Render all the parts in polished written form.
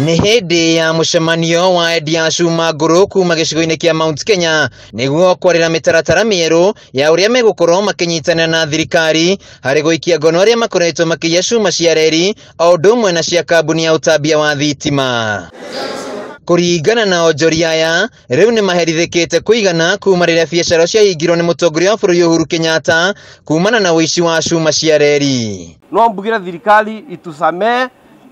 Nĩ hĩndĩ ya mũcemanio wa endia a cuma ngũrũ kuma gĩcigo-inĩ kĩa Mount Kenya nĩguo kwarĩra mĩtaratara mĩerũ ya ũrĩa megũkorwo makĩnyitanĩra na thirikari harĩ gũikia ngono arĩa makoretwo makĩiya cuma cia reri o ũndũ ũmwe na cia kambuni ya ũtambia wa thitima. Kũringana na onjoria aya, rĩu nĩ maherithĩkĩte kũigana kuma rĩrĩa biacara ciahingirwo nĩ mũtongoria wa bũrũri Uhuru Kenyatta kumana na ũici wa cuma cia reri. No mbugire thirikari itusamee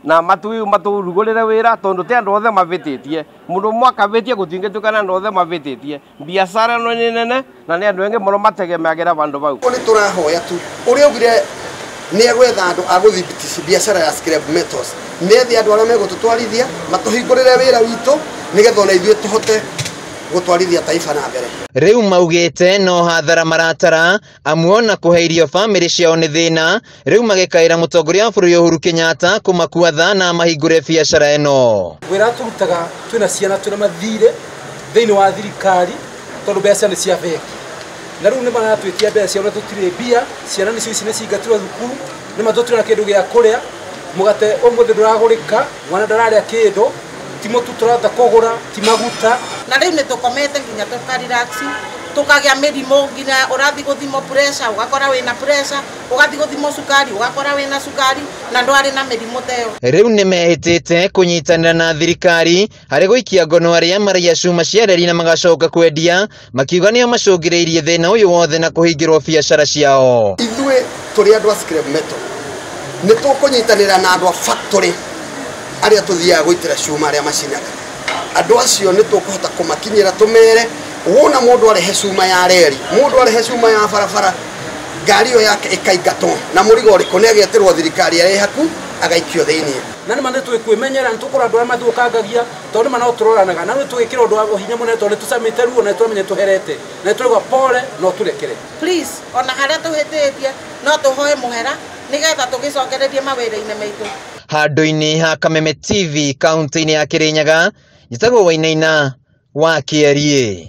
na maturugurire wira tondu ti andu othe mavititie mundu umwe akavitie gutingituka andu othe mavititie biacara ino ni nene na ni andu engi muno mategemeagira vandu vau. Ni turahoya tu uria ugire ni egwetha andu a guthibiti biacara ya scrap metals nethe andu aria megututwarithia matuhingurire wira witu nigetha ona ithuĩ tuhote gutwarithia taifa na mbere. Riu maugite no hathara maratara amuona kuhe irio family ciao ni thina, riu magikaira mutongoria wa bũrũri Uhuru Kenyatta kumakua tha na mahingure biacara eno. Wira turutaga twina ciana twina mathire thiini wa thirikari tondu mbeca ni cia bengi na riu ni maratwitia mbeca ona tutire mbia, ciana nicio ici ni cingatirwo thukuru ni matutire na kindu gia kuria, mugate umuthi nduragurika, mwana ndararia kindu, ti mutu turahota kugura, ti maguta. Na riu ni tukomete nginya tukarelax tukagia mirimu nginya urathi guthimwo pressure ugakora wina pressure, ugathi guthimwo cukari ugakora wina cukari na ndwari na mirimu teyo. Riu ni mehitite kunyitanira na thirikari hari guikia ngono aria maraiya cuma cia reri na magacoka kwendia, makiuga nio macũngĩrĩirie thĩna ũyũ wothe na kũhingĩrwo biacara ciao. Ithuĩ tũrĩ andũ a scrap metal nĩ tũkũnyitanĩra na andũ a factory arĩa tũthiaga gũitĩra cuma arĩa macinaga, andũ acio nĩ tũkũhota kũmakinyĩra tũmere wona mũndũ arehe cuma ya reri, mũndũ arehe cuma ya barabara, ngari ĩyo yake ĩkaingatwo na mũrigo ũrĩkũ nĩ agetĩrwo thirikari arĩ haku agaikio thĩinĩ. Na nĩ ma nĩ twĩkwĩmenyera, nĩ tũkũrora andũ arĩa mathũkangagia tondũ nĩ ma no tũroranaga na nĩ tũgĩkĩra ũndũ wa hinya mũnene tondũ nĩ tũcamĩte ruo na nĩ tũramenya tũherete na nĩ tũraigua pole no tũrekere. Please ona harĩa tũhĩtĩtie no tũhoe mũhera nĩgetha tũgĩcokererie mawĩra-inĩ maitũ. Handũ-inĩ ha Kameme TV kaunti-inĩ ya Kirinyaga, njĩtagwo Wainaina wa Kĩeriĩ.